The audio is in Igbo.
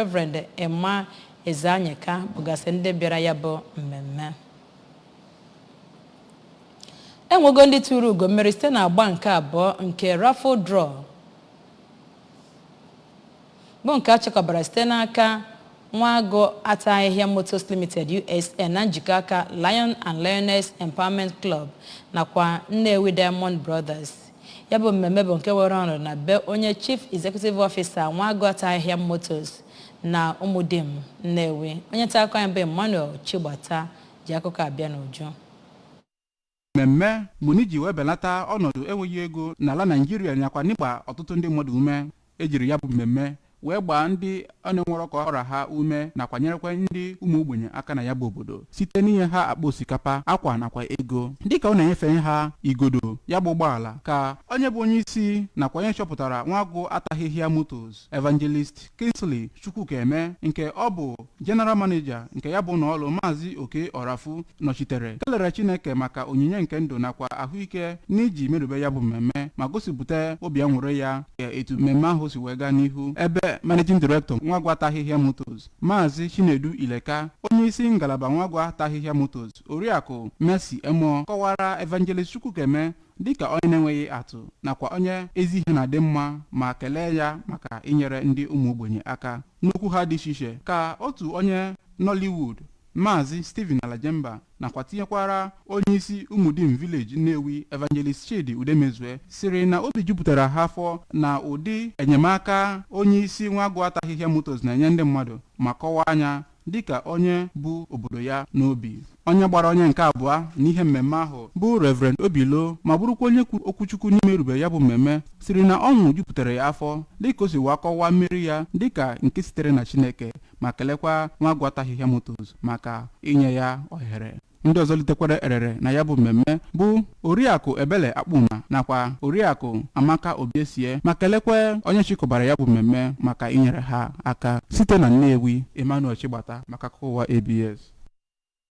Reverend Emma Ezeanyika bụgasị ndị bịara ya bụ mmemme. Enwego ndị tụrụ ugo mmeri site na agba nke abụọ nke raffle draw, bụ nke a chịkọbara site n'aka Nwaagụ Ata Ahịhịa Motors Limited USA na njikọ aka Lion and Lioness Empowerment Club nakwa Nnewi Diamond Brothers. Ya bụ mmemme bụ nke were ọnọdụ na be onye Chief Executive Officer Nwaagụ Ata Ahịhịa Motors na Ụmụdim, Nnewi. Onye nta akụkọ anyị bụ Emmanuel Chigbata ji akụkọ abịa n'uju. Mmemme bụ n'iji wee belata ọnọdụ enweghị ego n'ala Naijiria nakwa n'ịgba ọtụtụ ndị mmadụ ume. Ejiri ya bụ mmemme wee gbaa ndị ọ na-enwerọ ka ọra ha ume nakwa nyerekwa ndị ụmụ ogbenye aka na ya bụ obodo site n'inye ha akpa osikapa, akwa nakwa ego. Dịka ọ na-enyefe ha igodo ya bụ ụgbọala, ka onye bụ onye isi nakwa onye chọpụtara Nwagụ Atahịhịa Motors, Evangelist Kingsley Chukwukeme, nke ọ bụ General Manager nke ya bụ ụlọọrụ, Maazị Oke Ọrafu, nọchitere, kelere Chineke maka onyinye nke ndụ nakwa ahụike n'iji merube ya bụ mmemme, ma gosipụta obi aṅụrị ya ka etu mmemme ahụ si wee gaa n'ihu. Ebe Managing Director Nwagụ Atahịhịa Motors, Maazị Chinedu Ileka, onye isi ngalaba Nwagụ Atahịhịa Motors, Oriakụ Mercy Emo, kọwara Evangelist Chukwukeme dịka onye na-enweghị atụ nakwa onye ezi ihe na-adị mma, ma kelee ya maka inyere ndị ụmụ ogbenye aka. N'okwu ha dị iche iche, ka otu onye Nollywood, Maazị Stephen Alajemba, nakwa tinyekwara onye isi Umudim Village Nnewi, Evangelist Chidi Udemezue, siri na obi jupụtara ha afọ na ụdị enyemaka onye isi Nwagụ Atahịhịa Motors na-enye ndị mmadụ, ma kọwaa anya dịka onye bụ obodo ya n'obi. Onye gbara onye nke abụọ n'ihe mmemme ahụ bụ Reverend Obilo, ma bụrụkwa onye kwuru okwuchukwu n'ime erube ya bụ mmemme, siri na ọṅụ jupụtara ya afọ dịka o si wee kọwaa mmeri ya dịka nke sitere na Chineke, ma kelekwa Nwagụ Atahịhịa Motors maka inye ya ohere. Ndị ọzọ litekwara erere na ya bụ mmemme bụ Oriakụ Ebele Akpụma nakwa Oriakụ Amaka Obiesie, ma kelekwe onye chịkọbara ya bụ mmemme maka inyere ha aka. Site na Nnewi, Emmanuel Chigbata maka akụkọ ụwa ABS.